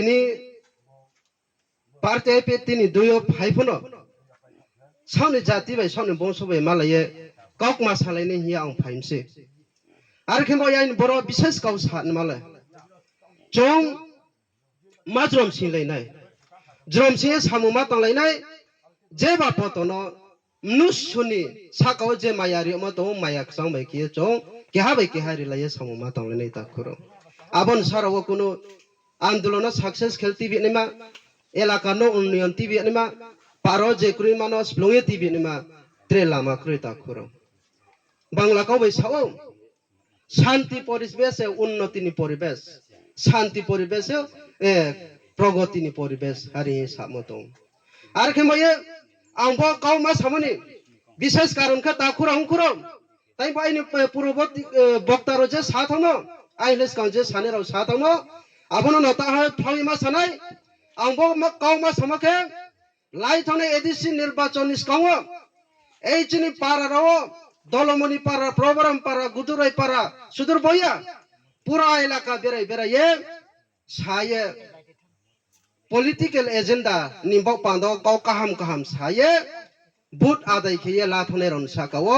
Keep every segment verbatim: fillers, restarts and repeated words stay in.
Tini party I P F T ni dui yo phai pho no, saoh ni jati bai, saoh ni bongso bai malai ye kaukma salai nai hing ye ang phai mi se. Are khe bo aini boro bises kau sa nma le, chung ma jrom singlai nai, jrom sing ye samung ma tanglai nai, jeba poto no mnusu ni sahka wo je maya rimo tong ou, maya kchang bai khe ye chung keha bai keha rilai ye samung ma tanglai nai takhu rao. Abo ni sara wo kunu andolon no success khe tuibi naima, elaka no unnoyon tuibi naima, paro je kroima no splung ye tuibi naima, tre lama kroi takhu rao. Bangla kau bai sa ou, shanti poribesh se unnoti ni poribesh, shanti poribesh se, eh, progoti ni poribesh, are hing samo tong. Are khe bo ye, ang bo kau ma samo ni bises karon khe takhu rao ongkhu rao, tai bo aini, eh, puroboti, eh, bokta rao je sa thanngmo, aini skang je sanai rao sa thanngmo, abo no no ta ha phlai ma sa nai, ang bo ma, kau ma samo khe, lai thanngnai A D C nirbachon ni skang wo, ei chini para rao wo, Dolomoni para, Proboram para, Gudurai para, Sudurboya, pura elaka berai berai ye, sa ye, political agenda ni baoh panda wo kau kaham kaham sa ye, vote adai khe ye la thanngnai rao ni sahka wo,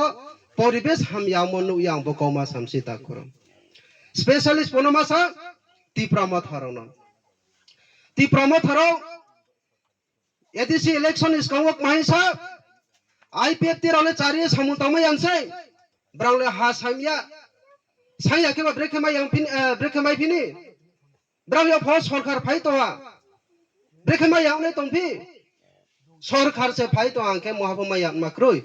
poribesh hamya ongmo nuh ye ang bo kau ma sa mi se takhu rao. Specialist pho no ma sa, Tipra Motha rao no. Tipra Motha rao, A D C election ni skang wo kmai sa, I P F T rao le chari ye samung tangmai ya sei, brao le ha saing ya, saing ya khe ba brekhe mai yang phi-, eh, brekhe mai phi ni, brao ya pho sorkar phai tong ha, brekhe mai yang nai tong phi, sorkar se phai tong ha khe muha pho mai ya ma kroi,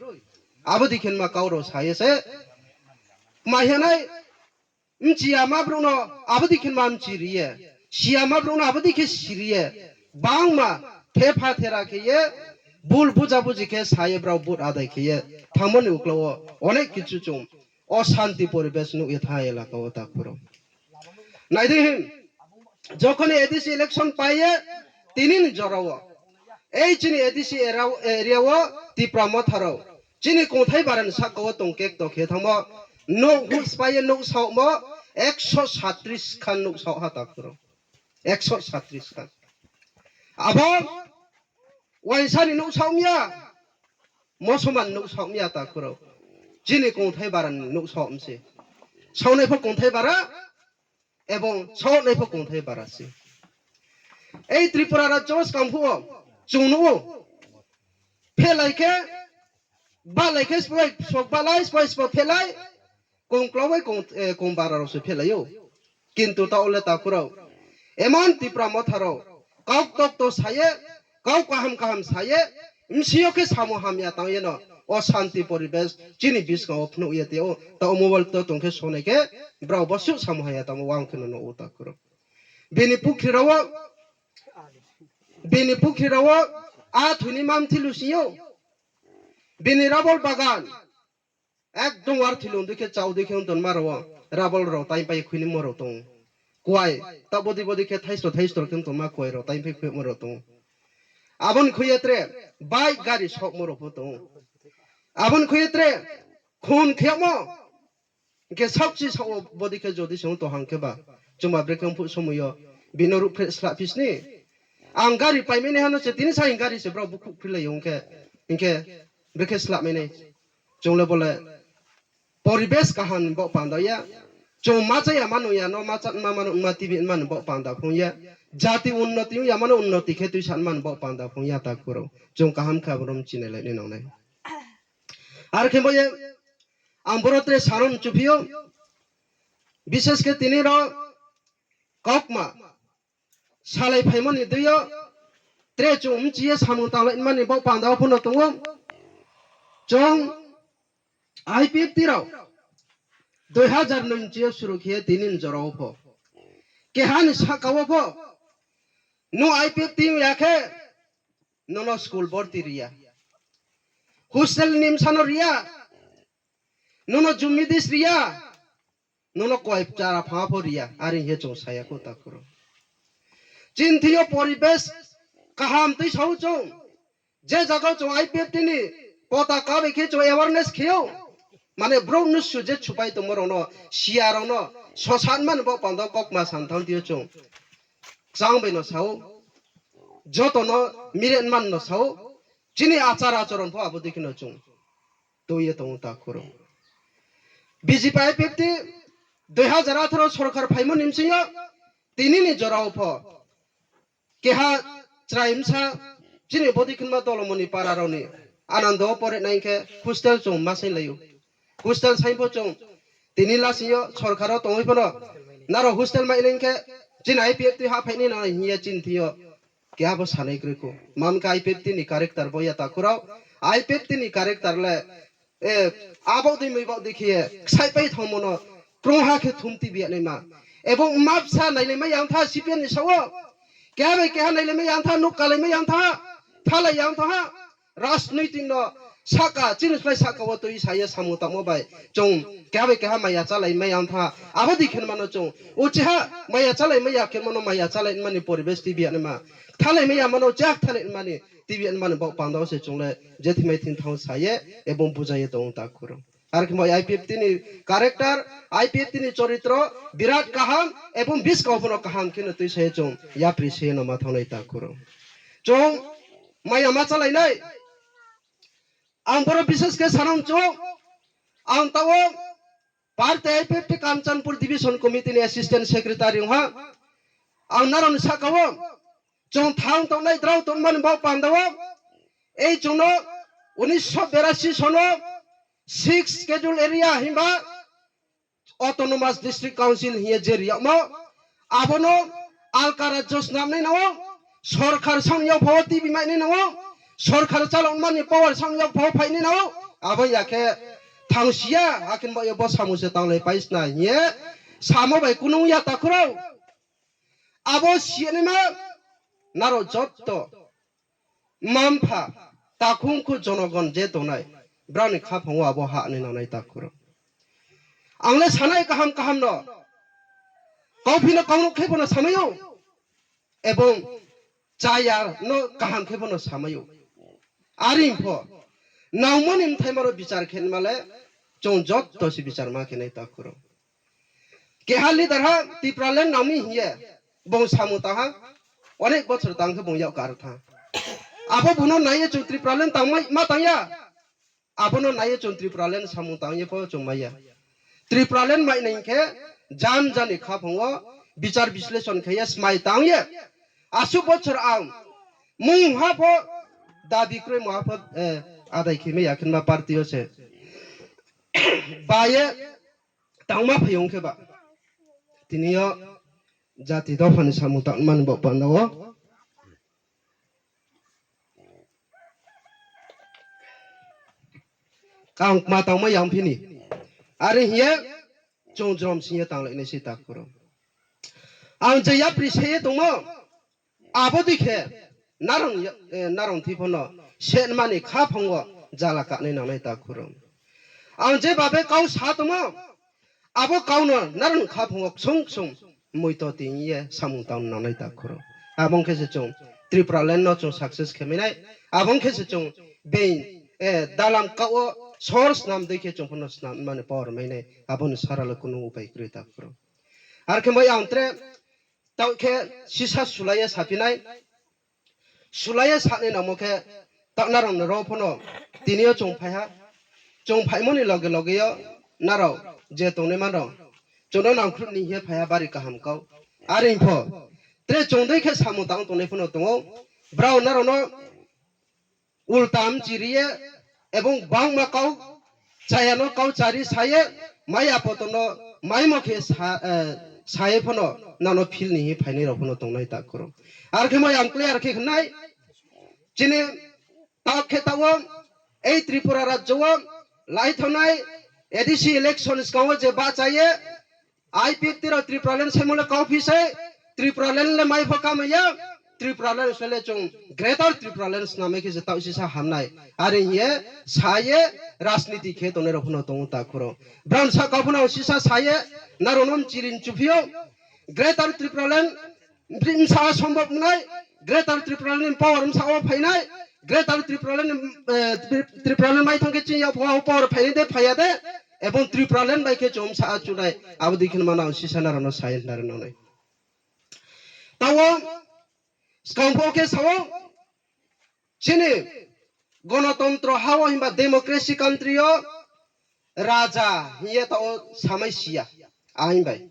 abo dei khe ma kau rao sa ye se, kmai ha nai, mchi ya ma brouh no abo dei khe ma mchi ri ye, si ya ma brouh no abo dei khe si ri ye, bangma thepha thera khe ye, bul buja buji khe sa ye brao vote adai khe ye, thanngmo ni uklau wo onek kichu chung oshanti poribesh nuh ye thanng elaka wo takhu rao. Nai di, jokhon ni A D C election pai ye, tini ni jora wo, ei chini A D C area, area wo Tipra Motha rao chini kongthai bara ni sahka wo tong kekto khe thanngmo, nouh huh spai ye nouh saohmo, ekso satris khan nouh saoh ha takhu rao. Ekso satris khan. Abo uaingsa ni nouh saoh mi ya, mosoman nouh saoh mi ya takhu rao. Chini kongthai bara ni nouh saoh mi se. Saonai pho kongthai bara, ebong saonai pho kongthai bara se. Ei Tripura rajyo wo skang phuh wo chung nuh ou, phehlai khe, balai khe sbo, sok balai sbo, sbo phehlai, kong klau bai kong, eh, kong bara rao se phehlai ou. Kintu taoh le takhu rao, emon Tipra Motha rao, kau ktokto sa ye, kau kaham kaham sa ye, bsing yo khe samung hamya tang ye no, oshanti poribesh chini buskang wo phnuh ye tong ou, taoh mobile kto tong khe sonai khe, brao bo suh samung hamya tangmo uang khe no nuh ou takhu rao. Bini pukhri rao wo, bini pukhri rao wo, a thoi ni ma mthi lu sing ou, bini rabol bagan, ekdom war thilung dei khe, chau dei khe ong tongma rao wo, rabol rao taingpai khuinimo rao tong ou. Kuai, taoh bodei bodei khe thaistor thaistor khe ong tongma kuai rao taingpai khuimo rao tong ou. Abo ni khui ye tre, bike gari saohmo rao pho tong ou. Abo ni khui ye tre, khun khemo, hing khe saohchi saoh wo bodei khe jodi se ong tong hang khe ba, chungba brekhe ong phuh somoi yo, bini ruhphreh slahphi sni. Ang gari paimai nai ha no se tini sa hing gari se brao bukhuh khrilai ong khe, hing khe brekhe slahmai nai. Chung le bo le poribesh kaham ni baoh panda ya. Chung ma cha ya ma nuh ya no, ma cha ma ma nuh ma tibi ma ni baoh panda phung ya. Jati unnoti ong ya ma no unnoti khe tuisa ma ni baoh panda phung ya takhu rao. Chung kaham khe abo no mchinai lai nai nang nai. Are khe bo ye, ang boro tre saron chuphi ou, bises khe tini rao kaukma salai phaimo ni dei yo, tre chung mchi ye samung tanglai ma ni baoh panda wo pho no tong ou. Chung I P F T rao dui hazar noi mchi yo suru khe ye tini ni jora wo pho, keha ni sahka wo pho, nung I P F T ong ya khe, nono school borti ri ya, hostel ni bsa no ri ya, nono jumi dis ri ya, nono koi chara pha pho ri ya, are hing ye chung sa ya khou takhu rao. Chini thing yo poribesh kaham tuisa ou chung, je zaga wo chung I P F T ni potaka bai khe chung awareness khe ou, mane brouh nusu je supai tongmo rao no, siya rao no, sosa ma ni baoh panda wo kaukma san thanng thing yo chung chang bai no sa ou, joto no mire man no sa ou, chini achar achoron pho abo dei khe no chung tui ye tong ou takhu rao. B J P I P F T dui hazar atharo sorkar phaimo ni bsing yo tini ni jora wo pho keha chrai bsa chini bodei khenma Dolomoni para rao ni Anando wo pore nai khe hostel chung ma sainglai ou. Hostel saing pho chung tini lasing yo sorkar wo tongwi pho no nrao hostel mai nai khe chini I P F T ha phai nai nang nai hing ye chini thing yo keha pho sanai kroi khou. Tma hing khe I P F T ni character bo ya takhu rao. I P F T ni character le, e, abaoh dei mui baoh dei khe ye ksaihpai thanngmo no krungha khe thum tibi ya naima. Ebong mma bsa nailaimai yang tha C P M ni sao. Keha bai keha nailaimai yang tha, nouh kalaimai yang tha, kthalai yang tha. Rajnoitik no sahka, chini slái sahka wo tui sa ye samung tangmo bai chung keha bai keha maya chálaimai yang tha. Abo dei khe ma no chung uchih ha maya chálaimai ya khe ma no maya chálai nma ni poribesh tibi ya naima. Kthalaimai ya ma no uchih ha kthalai nma ni tibi ya nma ni baoh panda wo se chung le je thimai thing thanng sa ye ebong buja ye tong ou takhu rao. Ar khe bo I P F T ni character, I P F T ni choritro birat kaham, ebong buskang pho no kaham khe no tuisa ye chung yapri se ye no ma thanng nai takhu rao. Chung maya ma chálai nai. Ang boro bishesh khe sanang chu, ang taoh wo party I P F T Kanchanpur Division Committee ni Assistant Secretary ong ha. Ang nrao ni sahka wo chung thanng tongnai drao tongma ni baoh panda wo, ei chung no unisho berasi sono Sixth Schedule area himba Autonomous District Council hing ye je ri yagmo, abo no alka rajyo snam nai nang ou, sorkar saong ni yakpha wo tibi mai nai nang ou, sorkar chálao nma ni power saong ni yakpha wo phai nai nang ou, abo ya khe thanngsi ya, akhe bo ye bo samung se tanglai pai sna hing ye samo bai kunung ya takhu rao. Abo si ya naima nrao joto mma-mpha, takhungkhu jonogon je tongnai, brao ni khaphang wo abo ha nai nang nai takhu rao. Ang le sanai kaham kaham no, kauphi no kauruh khe pho no samai ou, ebong chaya no kaham khe pho no samai ou. Are pho, nangmo ni bthaima rao bichar khe nma le, chung joto se bichar ma khe nai takhu rao. Keha leader ha Tipraland nang mi hing ye bung samung tang ha, onek bochor tang khe bung yak kar tha. Abo bung no nai ye chung Tipraland tang mai, ma tang ya. Abo no nai ye chung Tipraland samung tang ye pho chung mai ya. Tipraland mai nai khe jan jan ni khaphang wo bichar bisleson khe ye smai tang ye. Asuh bochor ang mungha pho dabi kroimo ha pho, eh, adai khe mai ya khe nma party yo se ba ye tangma phai ong khe ba. Tini yo jati dopha ni samung tangma ni baoh panda wo ang kma tangma yang phi ni. Are hing ye chung jrom sing ye tanglai nai se takhu rao. Ang je yapri se ye tongmo, abo dei khe nrao, eh, nrao thing pho no se nma ni khaphang wo jala kanai nang nai takhu rao. Ang je babe kau sa tongmo, abo kau no nrao ni khaphang wo ksung ksung moito ting ye samung tang nang nai takhu rao. Abo ong khe se chung Tipraland no chung success khe mai nai. Abo ong khe se chung being, eh, dalam kau wo sor snam dei khe chung pho no snam nma ni power mai nai. Abo ni sara le kunung upai kroi takhu rao. Ar khe bo ang tre taoh khe sisa sulai ye saphi nai. Sulai ye sa nai nangmo khe, taoh nrao no ro pho no tini yo chung phai ha. Chung phaimo ni loge loge yo nrao je tongnaima rao chung no nangkhruh ni hing ye phai ha bari kaham kau. Are pho, tre chung dei khe samung tang tongnai pho no tong ou. Brao nrao no ulta mchiri ye, ebong gbangma kau, chaya no kau chari sa ye, mai apoto no maimo khe sa, eh, sa ye pho no, nrao no phil ni hing phainai rao pho no tongnai takhu rao. Ar khe mai ang clear khe khnai, chini taoh khe taoh wo, ei Tripura rajyo wo, lai thanngnai A D C election skang wo je bahcha ye, I P F T rao Tipraland saimo le kauphi sei, Tipraland le mai pho kamai ya, Tipraland se le chung Greater Tipraland snamai khe se taoh sisa hamnai. Are hing ye sa ye rajniti khe tongnai rao pho no tong ou takhu rao. Brao sa kau pho no sisa sa ye, nrao no mchiri mchuphi ou, Greater Tipraland bsa sombob ong nai, Greater Tipraland ni power bsa wo phai nai, Greater Tipraland, eh, Tipraland mai thang khe chini yakpha wo power phai nai de phai ya de, ebong Tipraland bai khe chung bsa chu nai, abo dei khe ma nang sisa nrao no sa ye hna ri nang nai. Taoh wo skang pho khe sa ou, chini gonotontro ha wo himba democracy country yo raja hing ye taoh wo samai si ya. Ain bai,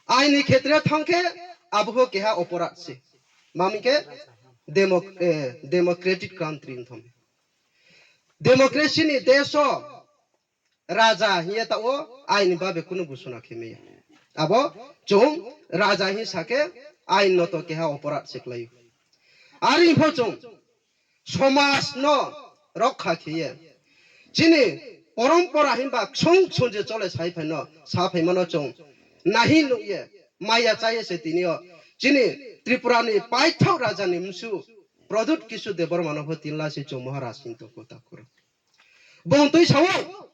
ain ni khetre thanng khe abo pho keha oporat se. Mami khe demo-, eh, democratic country ong thanng. Democracy ni desh wo raja hing ye taoh wo ain ni babe kuno busona khe mai ya. Abo chung raja hing sa khe ain no to keha oporat se klái ou. Are pho chung somaj no rokha khe ye, chini porompora himba ksung ksung je chole saphai no, saphaimo no chung nahi nuh ye, maya chá ye se tini yo chini Tripura ni paithaoh raja ni bsu Pradyut Kishore Debbarma no pho tinla se chung Maharaj hing tong kho takhu rao. Bung tui sa ou,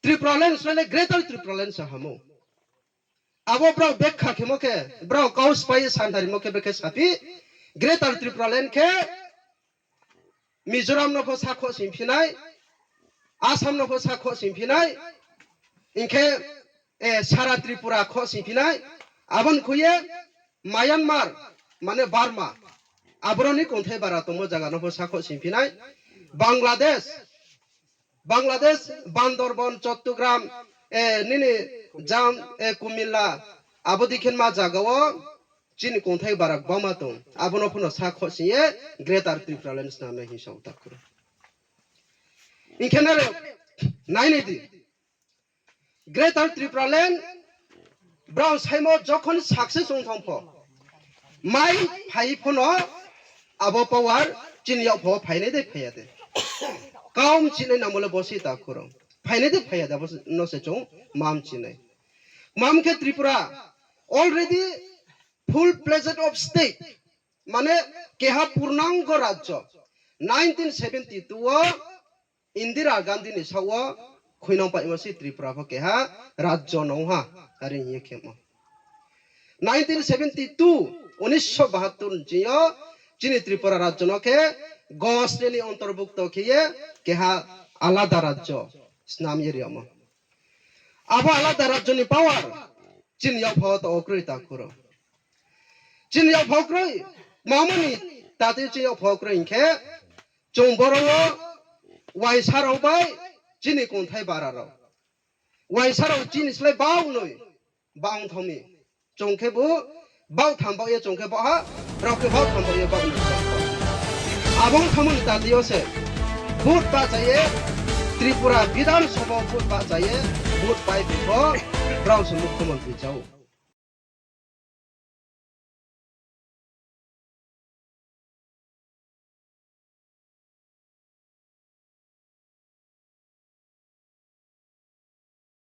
Tipraland slái le Greater Tipraland se ham ou. Abo brao bekha khemo khe, brao kau sphái ye sandarimo khe brekhe saphi, Greater Tipraland khe Mizoram no pho sakhoh singphi nai, Assam no pho sakhoh singphi nai, hing khe, eh, sara Tripura khoh singphi nai, abo ni khui ye Myanmar, mane Burma, aboro ni kongthai bara tongmo zaga no pho sakhoh singphi nai, Bangladesh, Bangladesh, Bandarban, Chattogram, eh, nini Jam, eh, Kumilla, abo dei khe ma zaga wo chini kongthai bara gbangma tong, abo no pho no sakhoh sing ye Greater Tipraland snam nai hing sa ou takhu rao. Hing khe nare, nai nai di, Greater Tipraland, brao saimo jokhon success ong thanng pho, mai phai pho no abo power chini yak pho phainai de phai ya de. Kau mchinai nangmo le bo se takhu rao. Phainai de phai ya de, abo no se chung ma mchinai. Mam khe Tripura already full-fledged of state, mane keha purnango rajyo. Nineteen seventy two wo Indira Gandhi ni saoh wo khuinang paimo se Tripura pho keha rajyo nong ha, are hing ye khemo. Nineteen seventy two, unisho bahattur ni ching yo chini Tripura rajyo no khe gosni ni ontorbhukto khe ye keha alada rajyo snam ye ri yagmo. Abo alada rajyo ni power chini yak pho to wo kroi takhu rao. Chini yak pho kroi, mamo ni tati chini yak pho kroi hing khe, chung boro wo uaingsa rao bai chini kongthai bara rao, uaingsa rao chini slái baoh noi, baoh ong thanng mi. Chung khebu baoh tham baoh ye chung khe baoh ha, rao khe baoh tham baoh ye baoh noi. Abo ong thanngmo ni tati yo se vote bahcha ye, Tripura Bidhan Sabha vote bahcha ye, vote pai phi pho, brao se mukhyamantri chá ou.